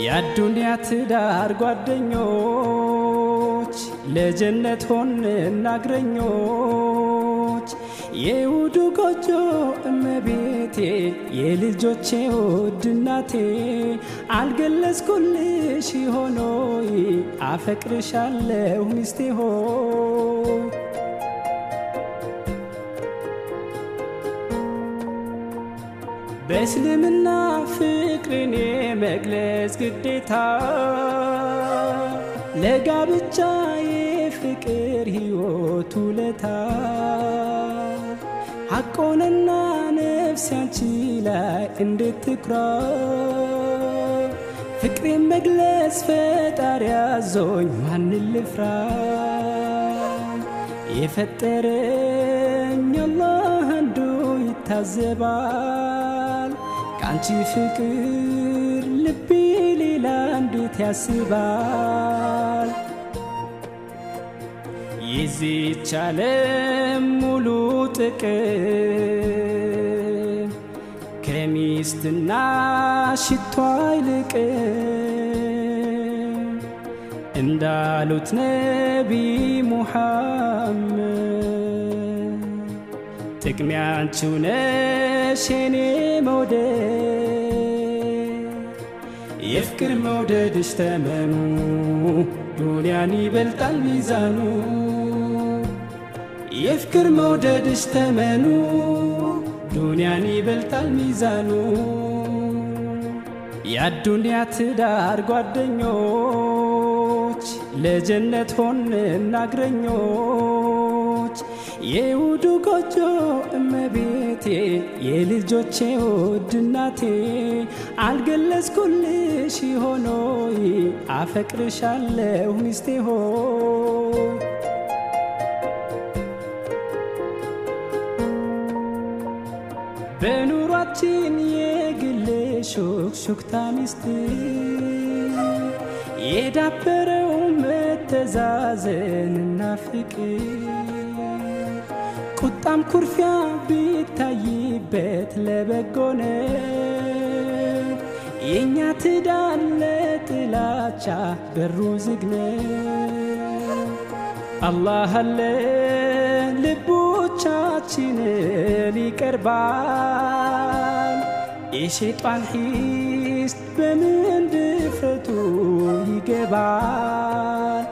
የአዱንያ ትዳር ጓደኞች ለጀነት ሆንና እግረኞች፣ የውዱ ጎጆ እመቤቴ የልጆቼ ውድ እናቴ፣ አልገለጽኩልሽ ሆኖይ አፈቅርሻለሁ ሚስቴ ሆይ። በእስልምና ፍቅርን የመግለጽ ግዴታ፣ ለጋብቻ የፍቅር ሕይወት ውለታ፣ ሐቆንና ነፍስ ያንቺ ላይ እንዴት ትኩራ፣ ፍቅሬን መግለጽ ፈጣሪ ያዞኝ ማንን ልፍራ? የፈጠረኝ አላህ አንዱ ይታዘባል፣ ከአንቺ ፍቅር ልቤ ሌላ እንዴት ያስባል? የዚህች ዓለም ሙሉ ጥቅም ከሚስትና ሽቷ አይልቅም እንዳሉት ነቢ ሙሐመድ፣ ጥቅሜ አንቺው ነሽ የኔ መውደድ። የፍቅር መውደድሽ ተመኑ ዱንያን ይበልጣል ሚዛኑ፣ የፍቅር መውደድሽ ተመኑ ዱንያን ይበልጣል ሚዛኑ። የአዱንያ ትዳር ጓደኞች ለጀነት ሆንና እግረኞች፣ የውዱ ጎጆ እመቤቴ የልጆቼ ውድ እናቴ፣ አልገለጽኩልሽ ሆኖይ አፈቅርሻለሁ ሚስቴ ሆይ። በኑሯችን የግል ሹክሹክታ ሚስጥር የዳበረው መተዛዘንና ፍቅር፣ ቁጣም ኩርፊያ ቢታይበት ለበጎ ነው። የእኛ ትዳር ለጥላቻ በሩ ዝግ ነው። አላህ አለ ልቦቻችንን ይቀርባል። የሸይጣን ሂስ በምን ድፍረቱ ይገባል?